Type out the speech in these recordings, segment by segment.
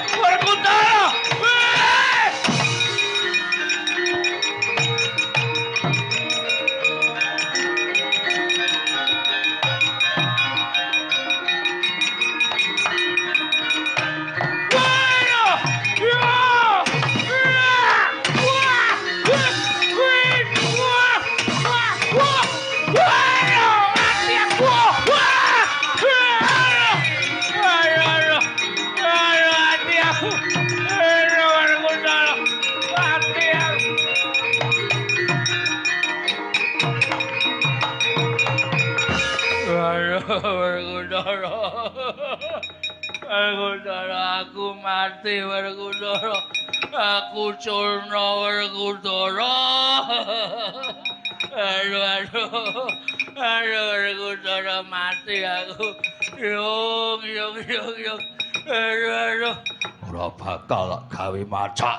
Werkudara. Werkudara. Werkudara, aku mati Werkudara. Aku culna Werkudara. Aduh, aduh. Aduh, Werkudara mati aku. Yung, yung, yung, yung. Aduh, aduh. Ora bakal gawe macak.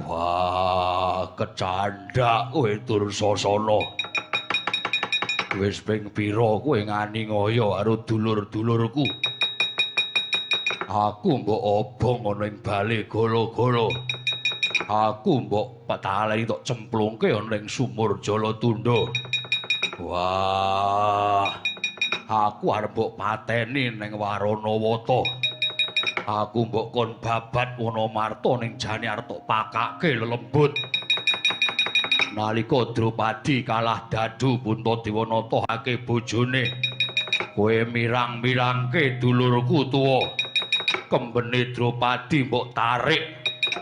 Wah, kecandak kowe Dursasana. Wis ping pira kowe ngani ngaya karo dulur-dulurku. Aku mbok obong ana ing bale gala-gala. Aku mbok petaleni tok cemplungke ana ing sumur Jalatunda. Wah, aku arep mbok pateni ning Waranawata. Aku mbok kon babat Wanamarta ning jane arep tok pakake lelembut. Nalika Drupadi kalah dadu Puntadewa natahake bojone, kowe mirang-mirangke dulurku tuwa. Kembene Drupadi mbok tarik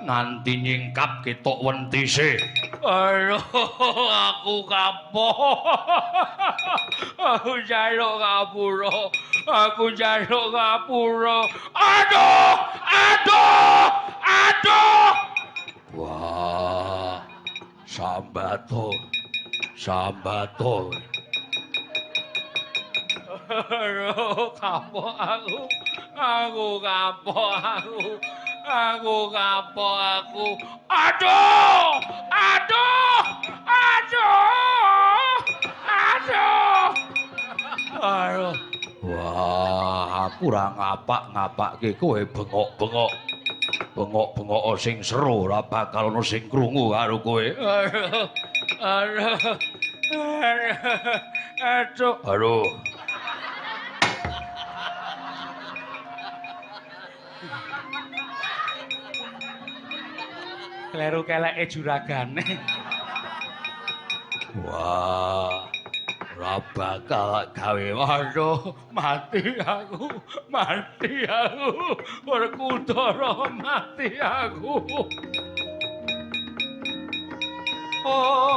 nganti nyingkap ketok wentise. Aduh, aku kapok. Aku njaluk ngapura. Aku njaluk ngapura. Aduh, aduh, aduh. Wah, sambato, sambato. Aduh, kapok aku. Aku kapok aku. Aku kapok aku. Aduh! Aduh! Aduh! Aduh! Aduh. Wah, aku ora ngapak-ngapake kowe bengok-bengok. Bengok-bengok sing seru ora bakal ana sing krungu karo kowe. Aduh. Aduh. Aduh. Aduh. Kleru keleke juragane. Wah, ora bakal gawe. Aduh, mati aku, mati aku. Werkudara mati aku. Oh.